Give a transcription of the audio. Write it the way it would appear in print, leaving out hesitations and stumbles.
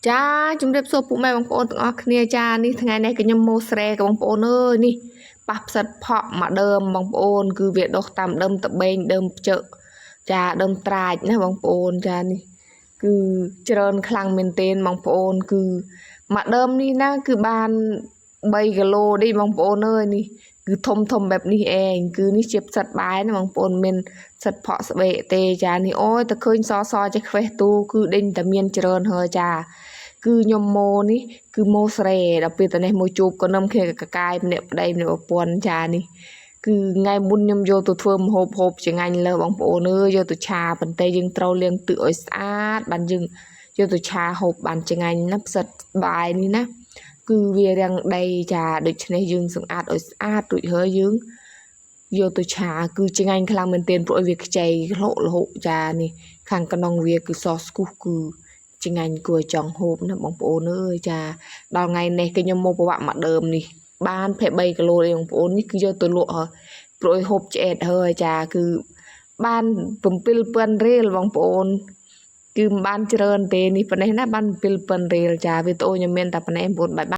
ចាជំរាបសួរពុកម៉ែបងប្អូនទាំងអស់គ្នាចានេះថ្ងៃនេះខ្ញុំមកស្រែកបងប្អូនអើយនេះប៉ះផ្សិតផក់មកដើមបងប្អូន គឺវាដុះតាមដើមតបេងដើមផ្ជឹកចាដើមត្រាចណាបងប្អូនចានេះគឺច្រើនខ្លាំងមែនទែនបងប្អូនគឺមកដើមនេះណាគឺបាន3គីឡូនេះបងប្អូនអើយនេះគឺធំធំបែបនេះឯងគឺនេះជាផ្សិតបាយណាបងប្អូនមានផ្សិតផក់ស្បែកទេចានេះអូយតែឃើញសសចេះខ្វេះទូគឺដេញតែមានច្រើនហើយចា គឺខ្ញុំម៉ូនេះគឺម៉ូស្រែដល់ពេលតនេះមកជួបក៏នឹមគ្នាកកាយម្នាក់ប្តីម្នាក់ប្រពន្ធចានេះគឺថ្ងៃមុនខ្ញុំយកទៅធ្វើម្ហូបហូបចងាញ់លើបងប្អូនអើយយកទៅឆាប៉ុន្តែយើងត្រូវលាងទឹកឲ្យស្អាតបានយើងយកទៅឆាហូបបានចងាញ់ណាផ្សិតបាយនេះណាគឺវារាំងដីចាដូច្នេះយើងសម្អាតឲ្យស្អាតរួចហើយយើងយកទៅឆាគឺឆ្ងាញ់ខ្លាំងមែនទែនព្រោះឲ្យវាខ្ចីលហុលហុចានេះខាងក្នុងវាគឺសស្គុះគឺ ឆ្ងាញ់គួរឲ្យចង់ហូបណាបងប្អូនអើយចាដល់ថ្ងៃនេះគឺខ្ញុំមកប្រវាក់មកដើមនេះបាន23គីឡូទេបងប្អូននេះគឺយកទៅលក់ហើយព្រោះឲ្យហូបឆ្អែតហើយចាគឺបាន7000រៀលបងប្អូនគឺមិនបានច្រើនទេនេះប៉ុណ្ណេះណាបាន7000រៀលចាវីដេអូខ្ញុំមានតែប៉ុណ្ណេះបងប្អូនបាយបាយ។